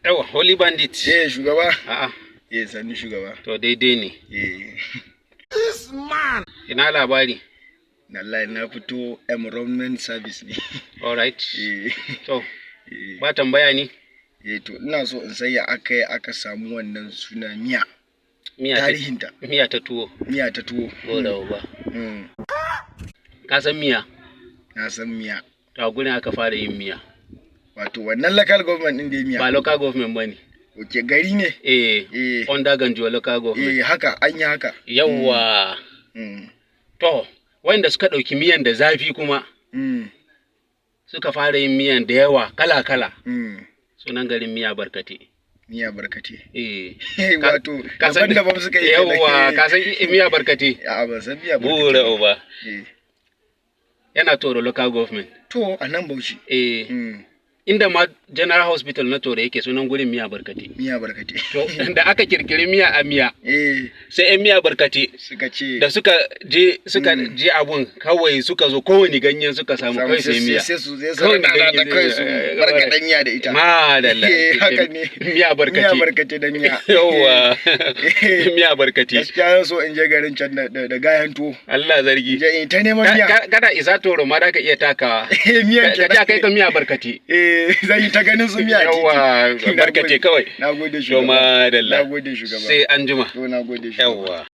Yawa, Holy Bandit. Eh, shugaba. A'a, Eh, sannu shugaba. to daidai ne. Eh, Ina labari? Wallahi na fito enrollment service ne. Alright. Eh, To, eh, ba tambaya ne? Eh, to ina so in san ya aka yi aka samu wannan suna miya. Miya ta, Tarihinta. miya ta tuwo. Miya ta tuwo. Gora uba. Ka san miya? Na san miya. To a gurin aka fara yin miya. Wato wannan local government din da miya. Ba local government ba ne. Okay, gari ne. Eh, Eh, under Ganjuwa local government. eh, haka an yi haka. Yawwa. To, wanda suka ɗauki miyan da zafi kuma suka fara yin miyan da yawa kala-kala. Sunan garin Miya Barkate. Miya Barkate. Eh. Wato Ka san- daban-daban suka yi kenan. Yawwa, ka san Miya Barkate? A'a, ban san Miya Barkate. Bura uba. Eh. Yana Toro local government. To, a nan Bauchi. Eh. Inda ma General Hospital na Toro yake, sunan gurin Miya Barkate. Miya Barkate. To, da aka kirkiri miya a Miya, sai 'yan Miya Barkate suka ce da suka je suka je abun kawai, suka zo kowane ganyen suka samu samu kawai sai miya. Sai su Kawai raɗa ta ganye kai su barkaɗa miya da ita. Madalla. Eh, haka ne. Miya Barkate. Miya Barkate da miya. Yawwa. Miya Barkate. Gaskiya zan so in je garin can da gayan tuwo. Allah zargi. In je in ta neman miya. Kada isa Toro ma da ka iya takawa. Eh, miyan Ka je kai ka Miya Barkate. Eh, zan yi ta ganin su miya a titi. Yawwa, Na barkate gode. kawai. Na gode To shugaba. madalla. Na gode shugaba. Sai an jima. To, na gode shugaba. Yawwa.